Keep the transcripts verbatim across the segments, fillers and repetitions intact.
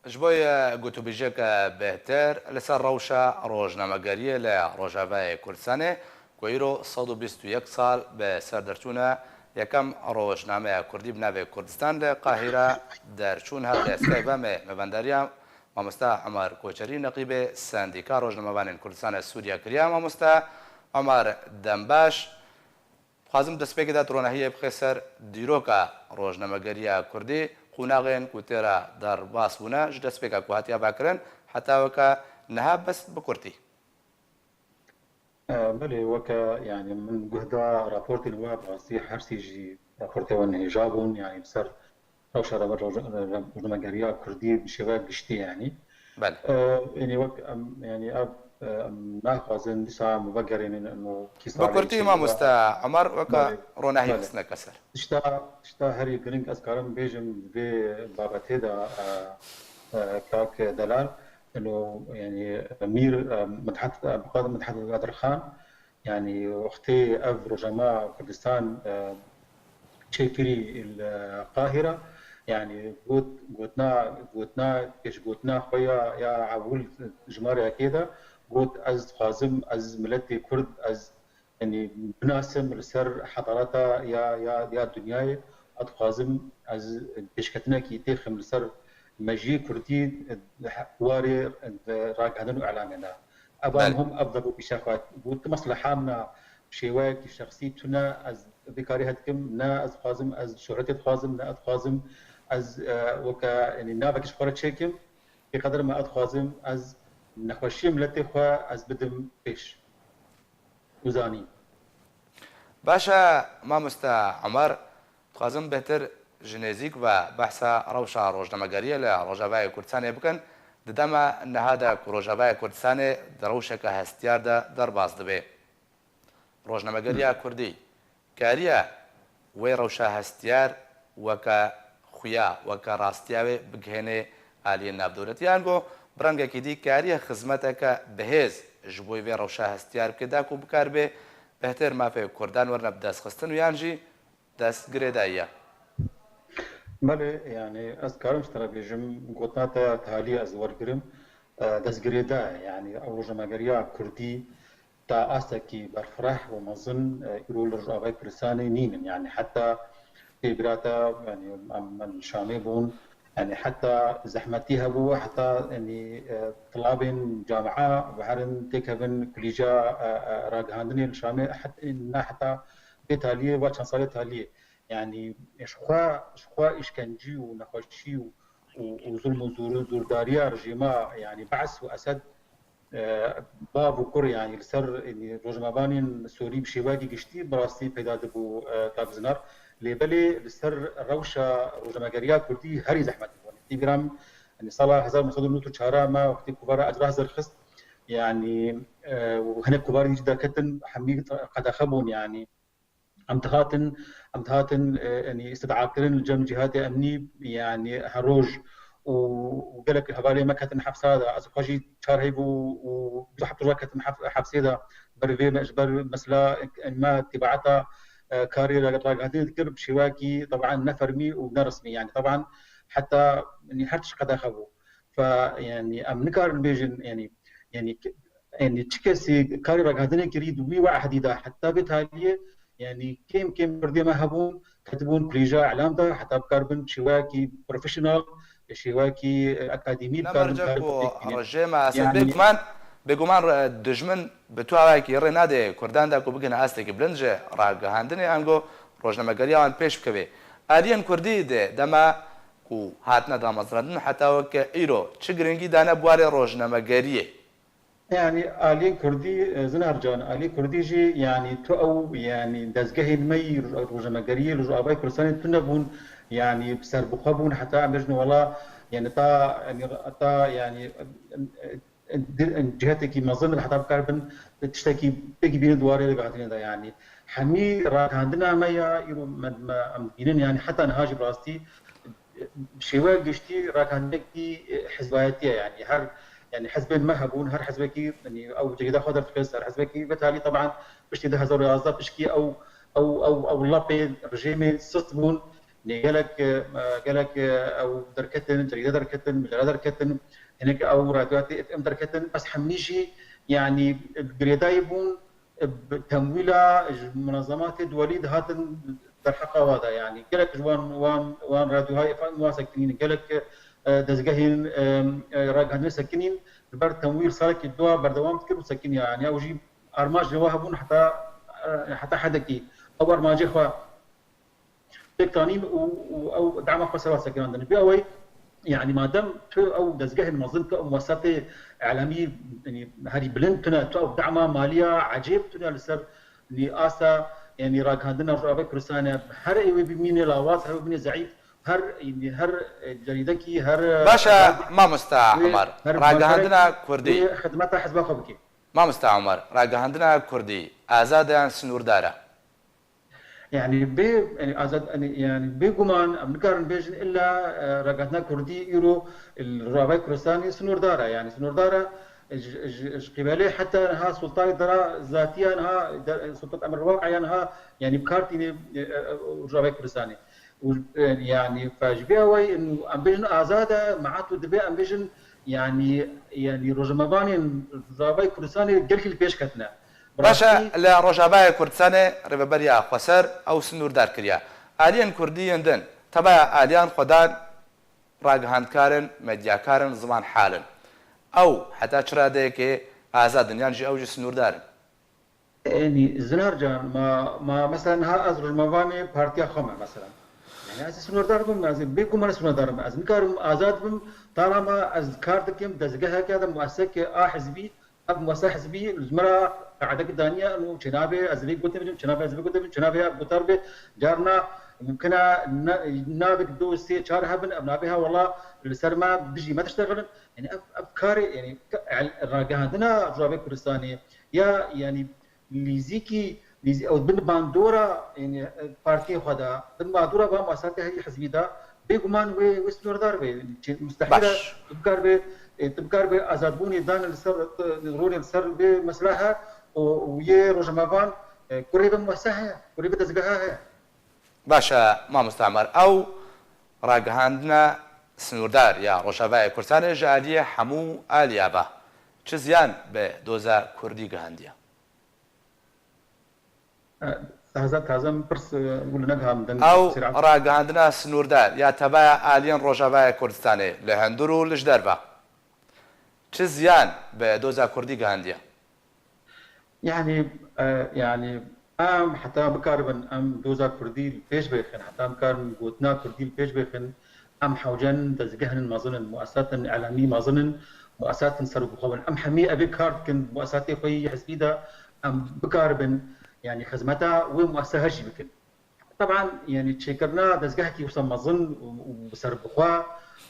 Ji bo ye gotûbêjiyeke bêhtir li ser rewşa rojnamegeriyê li Rojavayê Kurdistanê, ku îro sed û bîst û yek sal bi ser derçûna yekem rojnameya kurdî bi navê Kurdistan li Qahîre derçûn, hat destpêkê, me mevendariya mamoste Omer Koçerî, neqîbê Sendîka Rojnamevanên Kurdistanê Sûriye kiriye. Mamoste Omer, dembaş. Dixwazim destpêkê de tu ronahiyê bixê ser dîroka rojnamegeriya kurdî, qonaxên ku tê re derbas bûne, ji destpêka ku hatiye vekirin heta weke niha, bes bi kurtî. E, belê, weke, yani, min guh da raportên we, bi rastî her sî jî raportê we nihêja bûn, yani, li ser rewşa rojnamegeriya kurdî bi şêwe giştî, yani. Belê. E, yani, wek em, yani, ev, e, em naxwazin dîsa em vegerînin û kî Bi salê kurtî, çêkirî mamoste Omer, weke Belê, ronahî belê. Xistineke ser. Tişta, tişta herî giring ez karim bêjim di vê babetê de, e, e, kak Delal, ino, yani, Mîr, e, Midhet, e, Abdulkadir Midhet Bedirxan, yani, wextê ev rojnama Kurdistan, e, çêkirî li Qahîre, yani, got, gotina, gotina, pêşgotina xwe ya, ya ewil jimareyekê de got, ez dixwazim, ez miletê Kurd, ez, yani, binasim li ser hedareta ya, ya, ya dinyayê, ez dixwazim, ez pêşketinekî têxim li ser mejiyê Kurdî, warê ragihandin û îlamê de. Evan Belê. Hûn ev vebû pîşe xwe. Got, mesleha min e, şêweyekî şexsî tune, ez vê karî hedikim, ne ez dixwazim, ez şohretê dixwazim, ne ez dixwazim, ez, e, weke, yani, navekî ji xwe re çêkim. Pê qeder me ez dixwazim, ez nexweşiyê miletê xwe ez bidim pêş. Û zanîn. Baş e, mamoste Omer, dixwazim bêhtir ji nêzîk ve behsa rewşa rojnamegeriyê li Rojavayê Kurdistanê bikin, di dema niha de ku Rojavayê Kurdistanê di rewşeke hestiyar de derbas dibe. Rojnamegeriya kurdî kariye wê rewşa hestiyar weke xuya, weke rastiya wê bigihêne aliyên navdewletî, ango bi rengekî dî kariye xizmeteke bihêz ji bo vê rewşa hestiyar bike, da ku bikaribe bêhtir mafê kurdan werine bidestxistin û yan jî dest girêdayî ye. Belê, yani, ez karim ji te re bêjim, gotina te ya talî ez wergirim. E, destgirêdayî, yani, ew rojnamegeriya kurdî ta astekî berfireh û mezin, e, îro li Rojavayê Kurdistanê nînin. Yani, heta pê bira te, yani, em, em Şamê bûn, yani, heta zehmetî hebû, heta, yani, e, tilabên camia biherin têkevin kulîca, e, e, ragihandinê li Şamê, het-, na heta vê taliyê, va çend salê taliyê. Yani, ji xwe, ji xwe îşkencî û nexweşî û, û, û zulm û zûr-, zûrdariya rejîma, yani, Be's û Esed, e, bav û kur, yani, li ser, yani, rojnamevanên Sûrî bi şêwekî giştî bi rastî peyda dibû, e, kak Zinar. Lê belê li ser rewşa rojnamegeriya kurdî herî zehmet bû. Tî bîra min, yani, sala hezar neh sed û nod û çar me wextê kovara Ecrahz derxist, yani, e, û hinek kovarê dî jî derketin, hemî qedexe bûn, yani. Em dihatin, em dihatin, e, yani, îstid'akirin li cem cîhatê emnî, yani, her roj û, û gelek hevalê me ketin hepsa de. Ez xwe jî çar heyv û, û du heft roj ketim hep-, hepsê de. Ber vê me, ji ber mesela me tîbaeta, e, karê ra-, ragihandinê dikir bi şêwekî, teban, ne fermî û ne resmî. Yani, teban, heta, yani, her tişt qedexe bû. Fe, yani, em nikarin bêjin, yani, yani, yani, çi kesî karê ragihandinê kirî di wî wehdî de heta vê taliyê, yani, kêm kêm Kurdê me hebûn, ketibûn kulîja îlam de, heta bikaribin şêweyekî profesyonel, şêweyekî, e, akademî Ne bikaribin mercek karê ku Kurdê kirî. Rejê me Esed Yani bêguman, bêguman re-, dijmin bi tu awayekî rê nade Kurdan de ku bigihine astekî bilind ji ragihandinê, ango rojnamegeriya wan pêş bikeve. Aliyên Kurdî di dema ku hatine damezrandin heta weke îro çi giringî dane bi warê rojnamegeriyê? Yani, aliyên Kurdî, e, Zinar Can, aliyê Kurdî jî, yani, tu ew, yani, dezgehên me yî roj-, rojnamegeriyê li Rojavayê Kurdistanê tune bûn, yani, serbixwe bûn, heta em bêjin wela, yani, ta, yani, ta, yani, e, e, di-, e, cihetekî mezin heta bikaribin tiştekî pêkî bînin di warê ragihandinê de, yani. Hemî ragihandina me ya, îro me, me, em dibînin, yani, heta niha jî bi rastî, şêweya giştî ragihandinekî, e, hizbayetî ye, yanî her, yanî hizbên me hebûn, her hizbekî, yanî ew cegêda xwe derdixiст, her hizbekî vê talî teban piştî du hezar û yazdeh pişkî ew, ew, ew, ew lapê rejîmê sist bûn, Nê gelek, e, gelek, e, ew derketin, cerîde derketin, mecele derketin, hinek ew radyoyê F M derketin, bes hemî jî, yanî, girêdayî bûn, e, bi temwîla ji munezematê duwelî dihatin derheqa wa de, yanî gelek ji wan, wan, wan radyohay F M wa sekinîn, gelek, e, dezgehên, e, e, ragihandinê sekinîn, ji ber temwîl salekî dua berdewam dikir û sekiniya, yanî ew jî armanc li wa hebûn heta, e, heta hedekî. Ew armancê xwe pêk tanîn û, û ew dema xwe ser wa sekinandin. Bi ew, yanî madem tu ew dezgehên mezin, tu ew muesesatê îlamî, yanî herî bilind tune, tu ew dema maliya ecêb tune li ser, yanî asta, yanî ragihandina Rojavayê Kurdistanê, her ê wê bimîne lawaz, her wê bimîne zeîf, her, yanî her, e, cerîdekî, her, e, Baş e, radyo Mamosta wê, Omer, her ragihandina bankerek kurdî. Wê xidmeta hizba xwe bike. Mamosta Omer, ragihandina kurdî azad e yan sinûrdar e? Yanî bê, yanî azad, yanî, yanî bêguman em nikarin bêjin illa, e, ragihandina kurdî îro li Rojavayê Kurdistanê sinûrdar e. Yanî sinûrdar e, ji, ji, ji qîbelê heta niha sultayê dera zatiya niha, de, sultat emir waqiya niha, yanî bi kar tînê, e, e, Rojavayê Kurdistanê. Û, e, yanî, fe ji vê awayî, em bêjin azad e, meha tu dibê em bêjin, yanî, yanî rojnamevanên Rojavayê Kurdistanê gelkî li pêş ketine. Bi Baş e, rastî li Rojavayê Kurdistanê Rêveberiya Xweser ew sinûrdar kiriye. Aliyên kurdî yên din, tebeya aliyan xwedan ragihandkar in, medyakar in, zimanhal in. Ew heta çi radeyekê azad in, yan jî ew jî sinûrdar in? Yanî, Zinar can, ma, ma, mesela niha ez rojnamevanê partiya xwe me, mesela. Yanî ez ê sinûrdar bim, ez ê bêguman sinûrdar bim. Ez nikarim azad bim, talama ez kar dikim dezgeheke de, mueseseke a hizbî, ev muesese hizbî ji min re qeedeke daniye, û çênabe ez vê gotê bicim, çênabe ez vê gotê bicim, çênabe ev gotar be, carna mumkin e ne, navek du, sê, çar hebin, ev nabê ha wela li ser me bijî me diştexilin. Yanî ev, ev karê, yanî, ke-, el-, ragihandina Rojavayê Kurdistanê ya, yanî, nîzîkî, nîzî-, ew bin bandora, yanî, partiyê xwe de, bin bandora van muesesatê herî hizbî de, bêguman wê, wê sinûrdar be. Çi-, mustehîl e, Baş. Tu bikar be, e, tu bikar be azadbûnê dan li ser, e, rolê li ser vê meslehe û, û yê rojnamevan, e, kurê be muesese heye, kurê be dezgeha heye. Baş e, Mamosta Omer, ew ragihandina sinûrdar ya Rojavayê Kurdistanê ji aliyê hemû aliya ve çi ziyan bi doza kurdî gihandiye? E, taze, taze min pirs, e, wilo negihandin. Ew Sîrat. Ragihandina sinûrdar ya tebeya aliyên Rojavayê Kurdistanê li hundir û li ji derve çi ziyan bi doza kurdî gihandiye? Yanî, e, yanî em heta bikaribin em doza kurdî li pêş bêxin, heta em bikaribin gotina kurdî li pêş bêxin, em hewcen dezgehên mezin in, muesesatên îlamî mezin in, muesesatên serbixwe bin. Em hemî evê kar dikin, muesesatê xwe yî hizbî de em bikaribin, yanî xizmeta wê muesese her jî bikin. Teban, yanî çêkirina dezgehekî wisa mezin û, û bi serbixwe,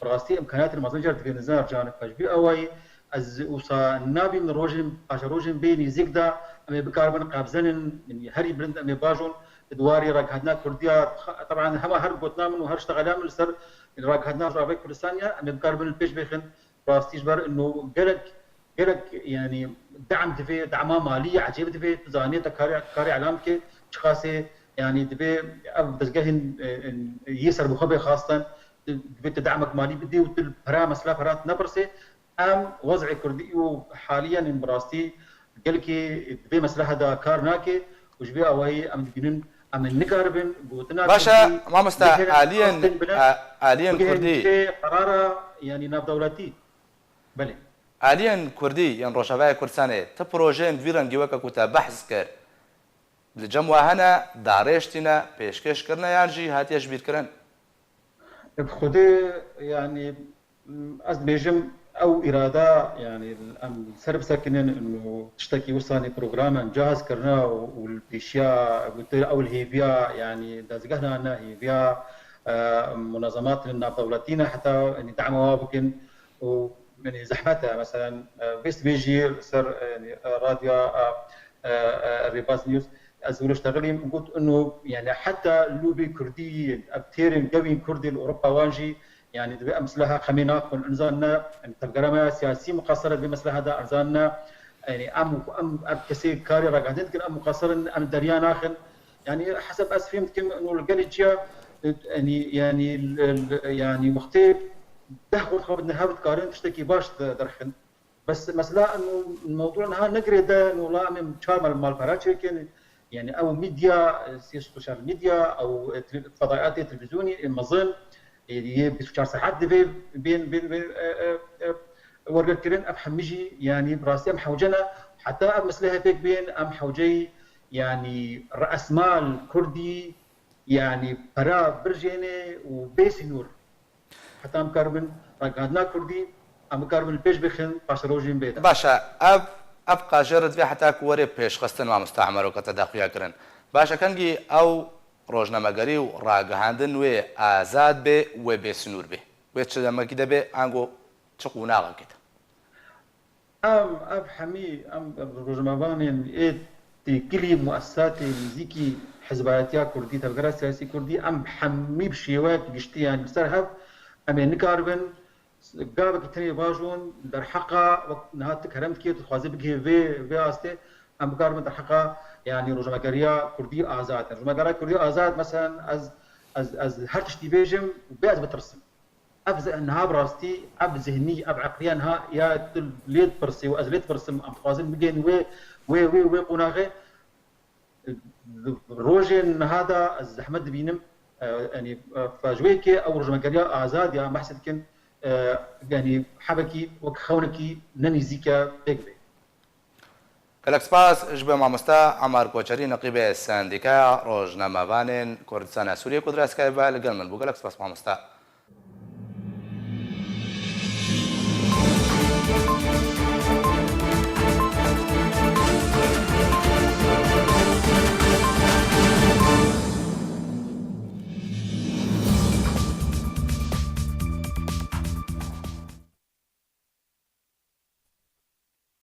bi rastî îmkaniyatên mezin jî divê nizam canib pejbî ewayî. Ez wisa nabînim rojên, paşerojên bê nêzîk de em ê bikaribin qebzenin, yanî herî bilind em ê bajon di warî ragihandina kurdiya, teban hema her gotina min û her ştexela min li ser ragihandina Rojavayê Kurdistanê ye, em ê bikaribin li pêş bêxin. Rastî ji ber ino gelek, gelek, yanî dem divê, dema malî ecêb divê, tu zanî te karê, karê îlam bikê, çiqasê, yanî divê ev dezgehên, e, e, yê serbixwe bê xastin, divê tu demek malî bidî û tu li pera, mesela pera tu nepirsê. Em wez'ê kurdî û haliyen bi rastî gelkî di vê meslehe de kar nake û ji vê awayî em dibînin em ê nikaribin gotina Baş e, kurdî mamoste, bigihêrin aliyên, astên bilind, a-, aliyên bigihêrin kurdî. Vê qerara, yanî navdewletî. Belê. Aliyên kurdî yên Rojavayê Kurdistanê ti projeyên vî rengî weke ku te behs kir, li cem we hene, darêj tîne, pêşkêş kirine yan jî hatiye ji bîr kirin? Bi Xwedê, yanî, ez dibêjim, ew îrada, yanî, em ser bisekinin û tiştekî wisanî program em cihaz kirine û, û li pêşiya, gotir, ew li hêviya, yanî, dezgehna ne hêviya, e, munezematên navdewletî ne, heta, yanî, dema wa bikin û, yanî, zehmet e, meselen, e, vê sibê jî li ser, e, yanî, e, radyoya, e, e, e, Rêbaz News, ez wilo ştexilîm, got, ino, yanî, heta lûbê kurdî, ev têrên gewên kurdî li Ewropa wan jî, yanî, divê em silaha xemê naxwin, insan ne, em tevgera me ya siyasî muqesir e di vê mesleha de, insan ne, yanî, em, em, ev kesê karê ragihandin dikin, em muqesir in, em derya naxin. Yanî, heseb ez fêm dikim, ino li gelê ciya, Yanî, yanî, yanî wextê deh xwe xwe bidin hev dikarin tiştekî baş derxin. Bes mesela mewdû niha negirê de, wela em ê çar mal, malpera çêkin. Yanî ew medya, e, sosyal medya, ew, e, tele-, fedayatê televîzyonî, e, mezin, e, yê bîst û çar saet divê bên, bên, bên, e, e, e, wergirkirin, ev hemî jî, yanî bi rastî em hewce ne. Heta ev mesele hevpêk bên, em hewceyî, yanî re'esmal kurdî, yanî pera birjênê û bê sînor. Heta em karibin ragihandina kurdî, em bikaribin li pêş bixin, paşerojên bê de. Baş e, ev, ev qajê re divê heta ku were pêşxistin, mamosta Emer, weke te daxuya kirin. Baş e, kengî ew rojnamegerî û ragihandin wê azad bê, wê bê sînor bê? Wê çi demekî de bê, ango çi qonaxekê de? Em, ev hemî, em rojnamevanên ê têkilî muesesatê nêzîkî hizbayetiya kurdî, tevgera siyasî kurdî, em hemî bi şêweyek giştî, yanî li ser hev, em ê nikaribin gavekî tenê bajon derheqa wek niha tu kerem dikê, tu dixwazî bigihê vê, vê astê, em bikaribin derheqa, yanî rojnamegeriya kurdî azad. Rojnamegeriya kurdî azad, meselen, ez, ez, ez her tiştî bêjim û bê ez bitirsim. Ev zi-, niha bi rastî, ev zihnî, ev eqliya niha ya tu lê dipirsî û ez lê dipirsim, em dixwazin bigihên wê, wê, wê, wê qonaxê. Rojên niha de ez zehmet dibînim, e, yanî, e, ji wê yekê ew rojnamegeriya azad ya em behs dikin, e, yanî hebekî wek xewnekî ne nêzîk e pêk bê. Gelek spas ji bo mamosta Emar Koçerî, neqîbê Sendîkaya Rojnamevanên Kurdistana Sûriyê ku di rêzgehê ve li gel min bû. Gelek spas mamosta.